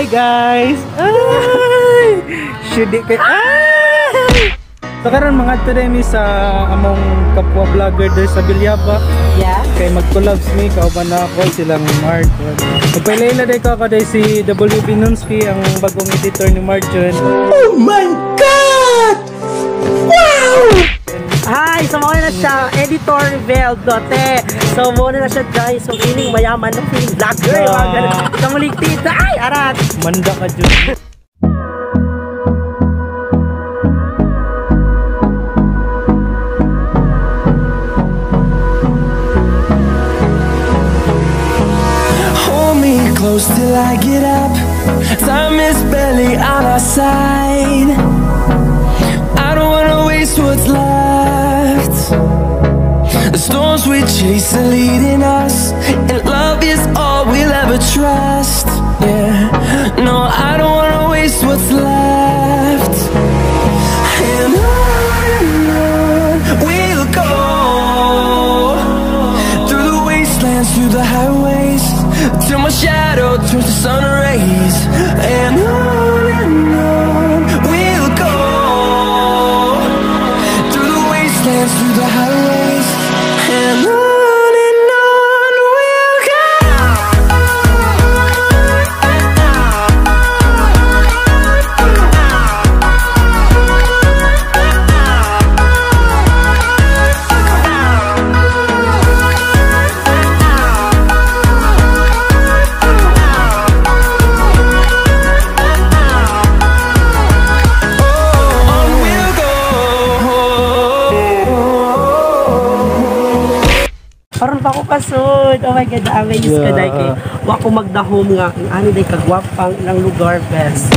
Guys! Ay! Shudi kay ay! So karon mga today mi sa among kapwa vlogger there sa Bilyaba. Yeah. Kay mag-collabs mi kauban na ako silang Mark. Magpailayla day ko ako day si WB Nunski, ang bagong editor ni Marjon. Oh my God! Wow! Hi! So muna na siya, editor Vel Dote. So muna na siya guys. So feeling mayaman na feeling vlogger. Ah. Kamuligtid. Ay! Arat! Manda ka dyan. Hold me close till I get up. Time is barely on our side. I don't wanna waste what's left. The storms we chase are leading us, and love is all we'll ever trust. Yeah, no, I don't wanna waste what's left. And on we'll go, through the wastelands, through the highways, till my shadow turns to sun rays. And on we'll go, through the wastelands, through the highways, and on we'll go. On we'll go. Karon pa ko kasud. Oh my God, amaze ka dai kay wa ko magdahom nga ang ani day kagwapang ilang lugar best.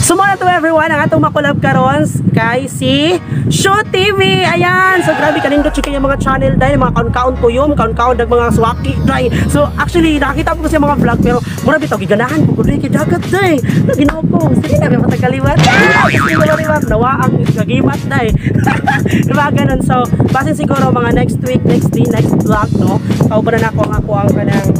So muna to everyone, ang atong makulab karon kay si Show TV. Ayan, so grabe kanindot siya kaya mga channel dahil mga kaon-kaon tuyom, kaon-kaon dag mga swaki dai. So actually nakita ko siya mga vlog pero mura bitaw giganahan ko kundi kay dagat dai. Ginoo ko, sige na may matagkaliwat. Sige na liwat nawa ang gagimat dai. Diba ganun? So basin siguro mga next week, next day, next vlog no. Kauban na nako ang ako ang kanang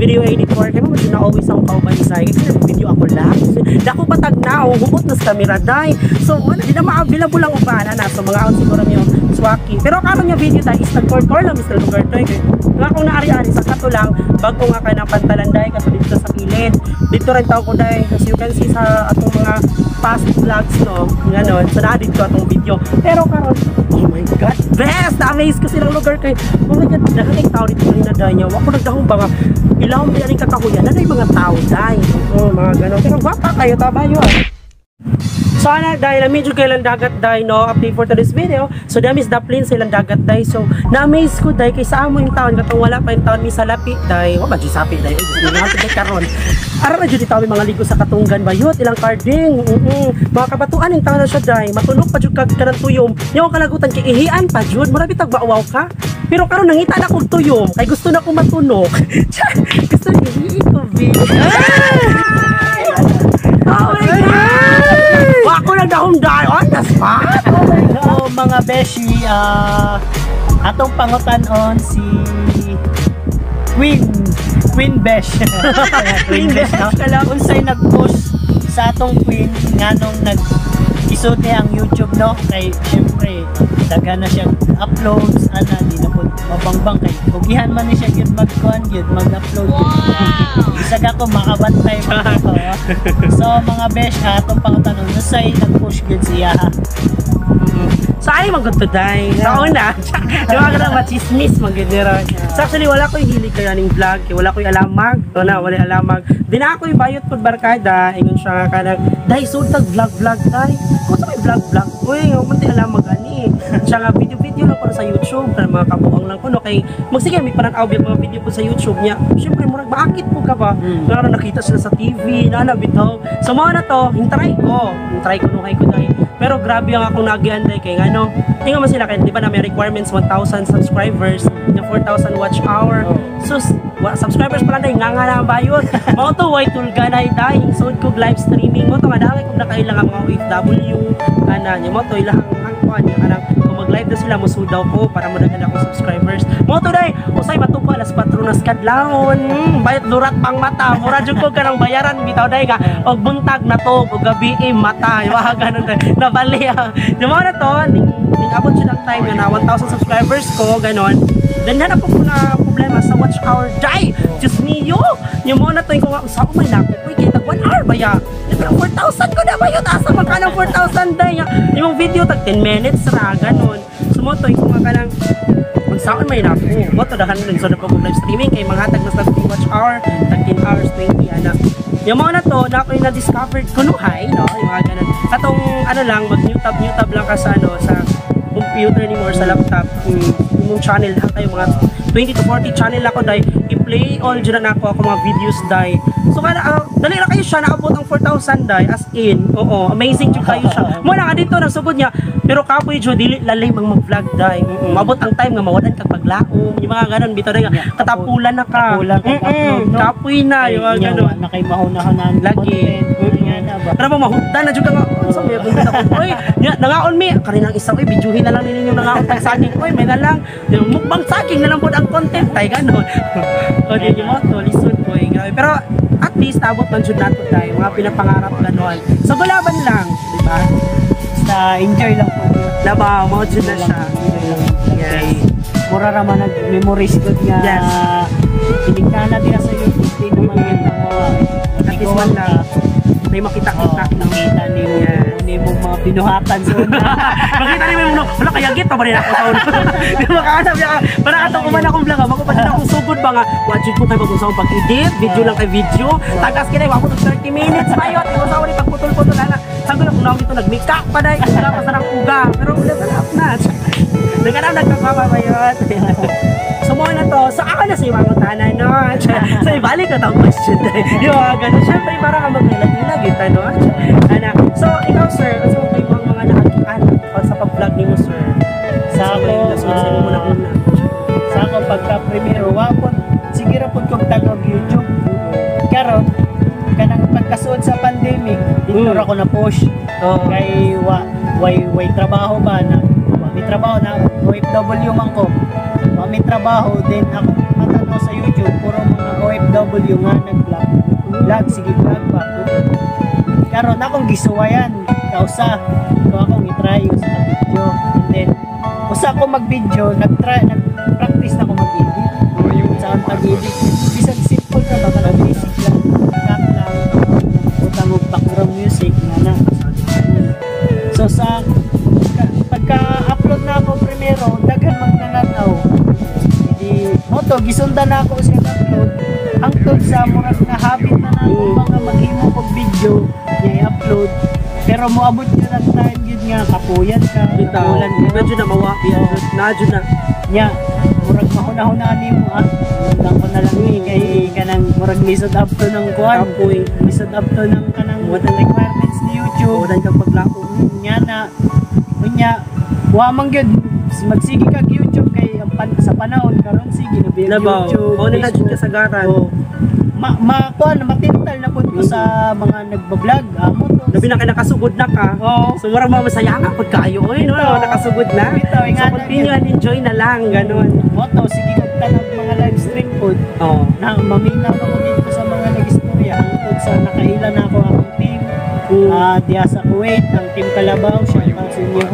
video editor kay mo na always ang kauban sa kay video ako lang. Dako patag na o hugot na sa camera dai. So wala di na ma-available ang uban na so mga out siguro niyo swaki. Pero karon nga video dai is nag-core lang Mr. Lugar toy kay nga akong naari-ari sa kato lang bago nga kay ng pantalan dai kaso dito sa kilid. Dito rin taw ko dai as you can see sa atong mga past vlogs no. Ganon. So naa dito atong video. Pero karon oh my God, best! Na-amaze ko silang lugar kay oh my God, daghan kay tao dito kanina dai niya. Wa ko nagdahom ba nga ilawom din aning kakahuyan na mga tao dai. Oo, mga ganon. Pero gwapa kayo tabayo ah. Sana dahil medyo kailan dagat dai no, update for today's video. So dami is daplin sa ilang dagat dai. So na-amaze ko dai kay sa amo yung taon katong wala pa yung taon mi salapi dai. Wa ba jud sapi dai. Ay gusto ni karon. Ara ra jud itaw mga ligo sa katunggan bayot ilang carding. Mga kabatuan yung taon na siya dai. Matulog pa jud kag kanang tuyom. Nya kalagutan kay ihian pa jud. Mura bitag baawaw ka. Pero karon nangita na kog tuyom kay gusto na ko matunok. Gusto ni ko bi. Oh my God! Wa ko nagdahom dai on the spot. Oh my God. So, mga beshi, atong pangutan-on si Queen Besh. Queen Besh, no? Unsay nag-push sa atong Queen nganong nag-isuti ang YouTube, no? Kay syempre daghan na siya uploads ana di na pud mabangbang kay kugihan man ni siya gyud magkuan gyud mag-upload. Wow. Bisag ako makabantay man ako. So mga besh, atong pangutan-on unsay nag-push gyud siya ha? So ay man good today. Sa una, di ba ka machismis man gid nira. So actually wala koy hilig kay aning vlog, kay wala koy alamag. Wala wala alamag. Di na ako'y bayot pud barkada, ingon siya nga kanang dai sud tag vlog vlog dai. Kung sa may vlog vlog, uy, wa man ti alamag ani. Siya nga video video lang kuno sa YouTube, kanang mga kabuang lang kuno kay magsige may panan-aw mga video po sa YouTube niya. Syempre murag maakit po ka ba? Nga nakita sila sa TV, nana bitaw. So mao na to, hintry ko. Hintry ko nungay ko dai. Pero grabe ang akong nagian dai kay ngano. Ingon man sila kay di ba na may requirements 1,000 subscribers, na 4,000 watch hour. So subscribers pa lang dai nga nga na ang bayot. Mao to way tulganay dai sud kog live streaming mo to nga daghay kog nakailang ang mga OFW ana nya mo to ilahang ang kuan nya kanang kung mag Mag-live na sila, musudaw ko para mo ako subscribers. Mo to day, usay matupa alas 4 nas kadlawon. Bayot durat pang mata. Mura jud ko kanang bayaran bitaw day nga og buntag na to og gabi eh, mata. Wa ganun day. Nabali. Di mo na to ning abot jud ang time nga na 1,000 subscribers ko ganon. Then hanap ko na problema sa watch hour day. Diyos mio. Yung mo na to yung kung sa may nako ko kay tag 1 hour ba ya? Pero 4,000 ko na ba yun? Asa man ka ng 4,000 day? Yung video tag 10 minutes ra ganon. So mo to yung kung kanang unsaon may nako. Mo to daghan rin sa pag live streaming kay manghatag na sa watch hour tag 10 hours 20 ana. Yung mga na to, na ako yung na-discovered kunuhay, no? Yung mga ganun. Katong ano lang, mag new tab lang ka sa ano, sa computer nimo or sa laptop, yung channel ha kayo mga 20 to 40 channel ako dai i-play all dyan na ako ako mga videos dai. So kada dali ra kayo siya naabot ang 4,000 dai, as in. Oo, amazing jud kayo siya. Mo na nga dito nagsugod niya, pero kapoy jud, dili lalim ang mag-vlog dai. Maabot ang time nga mawalan kag paglaom, yung mga ganun bitaw dai nga katapulan na ka. Katapulan kag upload, no? Kapoy na yung mga ganun. Na kay mahuna-hunan Lagi. Nga na ba? Pero mahugdan na jud ka nga unsa may buntot ako. Oy, nya nangaon mi kaninang isa, oy, videohin na lang ninyo nangaon tag saging. Oy, may na lang yung mukbang saging na lang pod ang content tay ganon. O di mo to lisod ko eh, grabe. Pero at least abot man jud nato tay mga pinapangarap ganon. So gulaban lang, di ba? Basta enjoy lang po. Labaw mo jud na siya. Enjoy lang. Yes. Kay mura ra man nag memories gud nga. Tinignan na diya sa YouTube di naman kita mo. At least man lang may makita-kita, Oh, no? nakita ni mo ni mo mga binuhatan sa una. Makita ni mo, wala kaya git pa rin ako sa una. Di ba kaanap niya? Para atong kuman akong vlog, ako pa din akong sugod ba nga wa jud ko kay bagong sa pag-edit, video lang kay video. Tagas kini wa ko 30 minutes bayot, imo sa ni pagputol-putol ana. Sabi ko kung naong dito nag-makeup pa dai, uga pa sa nang uga. Pero level up na. Nagkanang nagkakama bayot. So mo na to. So ako na sa imong tanan, no. So ibalik na tong question. Yung mga ganun. Syempre para ka maghilag-hilag ita, no. Ana. So ikaw sir, unsa mo kay mga naagian sa pag-vlog nimo sir? Sa ako, sa imo na una. Sa ako pagka primero wa pod sige ra pod kog tagog YouTube. Karon kanang pagkasuod sa pandemic dito ra ko na push. Kay wa way trabaho ba na wa may trabaho na OFW man ko. Wa may trabaho din ako matanaw sa YouTube puro mga OFW nga nag-vlog. Vlog sige vlog ba. Karon akong gisuwayan kausa. So akong i-try sa video and then usa ko mag-video, nag-try, nag-practice na ko mag-edit. Sa ang pag-edit, bisan simple ra ba kanang basic lang, cut lang, butang og background music nga na. So sa pagka-upload na ako primero, daghan magnananaw. Hindi mo to gisundan na ako siya upload hangtod sa murag na habit na na ako mga maghimo og video niya i-upload. Pero moabot yun ang time yun nga kapuyan ka, Bitaw. kapulan ka. Medyo na mawa. Na jud na. Nya, murag mahuna-huna nimo ah. Undang ko na lang ni kay kanang murag lisod up to ng kuan. Kapoy. Lisod up to ng kanang requirements ni YouTube. Wadan kang paglako. Nya na unya wa man gyud magsige kag YouTube kay ang sa panahon karon sige na biya Labaw. YouTube. Mao na na jud Facebook. kasagaran. Oo. Ma ma kuan matintal na pud ko sa mga nagba-vlog. Amo to. Labi na kay nakasugod na ka. Oo. So murag mga masaya nga pud kaayo oy, no, Bitaw. nakasugod na. Bitaw, So nga na continue gyud. and enjoy na lang ganon. Mo to sige kag tanag mga live stream pud. Oo. Na maminaw na ko dito sa mga nag-istorya hangtod sa nakaila na ako akong team. Diya sa Kuwait, ang team Kalabaw, shout out sa inyo.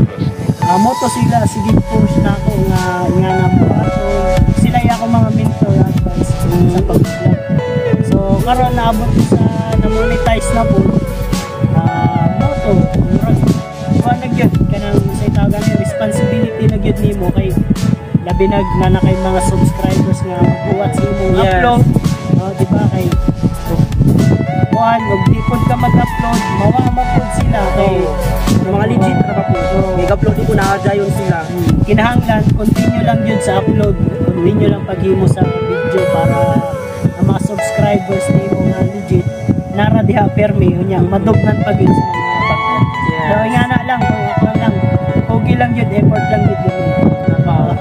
Mo to sila sige push na ako nga nga na buhaton. Sila yung ako mga mentor advice sa pag-vlog. So karon naabot ko sa na-monetize na po. Mo to murag kuan na gyud kanang sa tawagan ni responsibility na gyud nimo kay labi nag na na kay mga subscribers nga magbuhat sa imong upload. Oh, di ba kay kuan og di pud ka mag-upload, mawa man pud sila kay Mga legit ra ba po. Oo. May upload ko na dayon sila. Kinahanglan continue lang yun sa upload, continue lang paghimo sa video para ang mga subscribers nimo nga legit nara diha permi unya madugnan pa gyud sa mga pag. Yes. So nga na lang, kung ako lang, pogi lang yun, effort lang yun yun.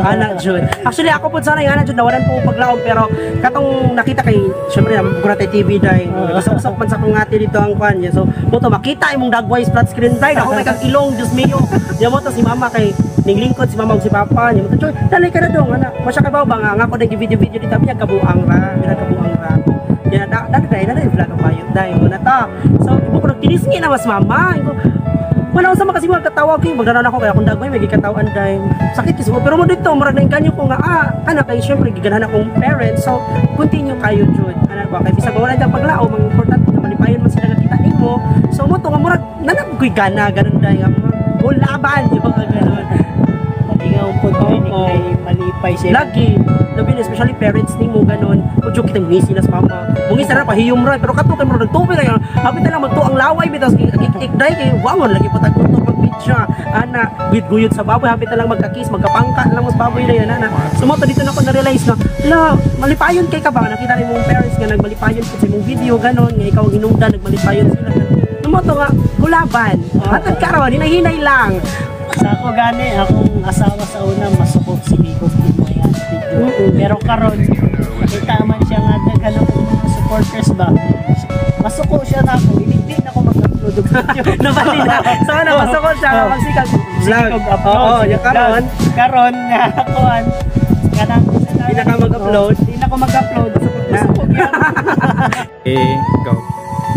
Ana jud. Actually, ako po sana yung ana jud, nawalan po ko paglaom, pero katong nakita kay syempre naman ko na TV dai. Usap-usap man sa akong ate dito ang kwan niya. So mo to makita imong dagway flat screen dai, ako kay kag ilong, Diyos mio. Nya mo to si mama kay ning lingkod si mama ug si papa nya mo to, "Joy, dali ka na dong ana." Masya ka ba nga nga ako nag video video dito niya kabuang ra, mira kabuang ra. Ya da da dai na dai vlog ang bayo dai mo na ta. So ibo ko nagtinisngi na mas mama. Ibo wala sa kasi mga katawa kay magdana ako kay akong dagway may gikatawan dai. Sakit kasi mo pero mo dito murag na ko nga ana kay syempre giganahan akong parents, so continue kayo jud. Ana ba kay bisag wala jang paglaom, ang importante nga malipayon man sila nakita nimo. So mo to nga murag nanab koy gana ganun dai nga laban di ba nga ganun. Palingaw po Oo. kay malipay siya. Lagi labi na especially parents nimo ganun. Udyo kitang ngisi na sa mama. Mungisi ra pahiyom ra pero kato kay murag nagtubig ra. Hapit na lang magtuang laway bitaw ik dai kay wangon lagi patag motor magpitsa ana guyod guyod sa baboy, hapit na lang magkakis magkapangka na lang mas baboy na yan ana. So mo to dito na ko na realize na la malipayon kay ka ba nakita ni mong parents nga nagmalipayon pud sa imong video ganon nga ikaw ang hinungdan nagmalipayon sila. Mo to nga gulaban. Hatod karon hinay-hinay lang. Sa ako gani, akong asawa sa una masuko si Migog mo yan video. Pero karon nakita man siya nga daghan akong mga supporters ba. Masuko siya na ako, hindi na ako mag-upload og video. Nabali na. Sana masuko siya magsikag vlog. Sige, upload. Oo, yung karon Karon nga kuan kanang Hindi na ka mag-upload? Hindi na ako mag-upload. Masuko gyud. Okay, go.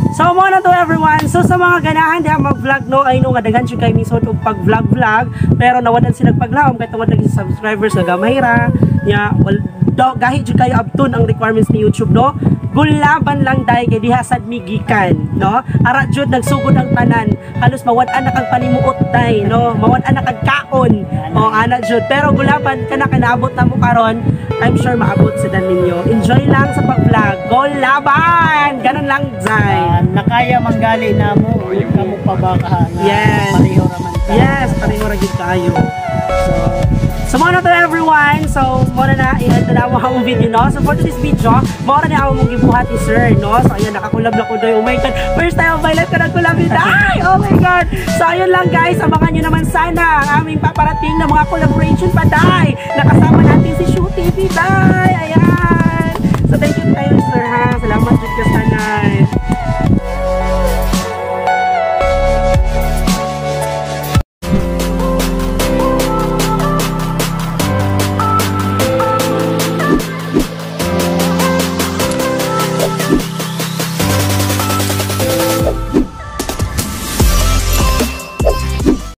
So mo na to everyone. So sa mga ganahan diha mag-vlog no, ay no nga daghan siya kay misod og pag-vlog vlog pero nawadan sila paglaom kay tungod lagi sa subscribers nga gamay ra nya wal do, gahi jud kayo abton ang requirements ni YouTube no. Gulaban lang dai kay diha sad mi gikan no. Ara jud nagsugod ang tanan. Halos mawad-an na kag panimuot dai no. Mawad-an na kag kaon. O ana jud pero gulaban kana kanaabot na mo karon. I'm sure maabot sa dan ninyo. Enjoy lang sa pag-vlog. Go laban! Ganun lang dai. Nakaya manggali na mo, kamo pa ba ka nga Yes. pareho ra man ta. Yes, pareho ra gyud kayo. So So mo na to everyone. So mo na na i-end na mo ang video no. So for today's video, mo na ni among gibuhat ni sir no. So ayan nakakulab na ko doy. Oh my God. First time of my life ka nagkulab ni Ay! Oh my God. So ayun lang guys, abangan niyo naman sana ang aming paparating na mga collaboration pa day. Nakasama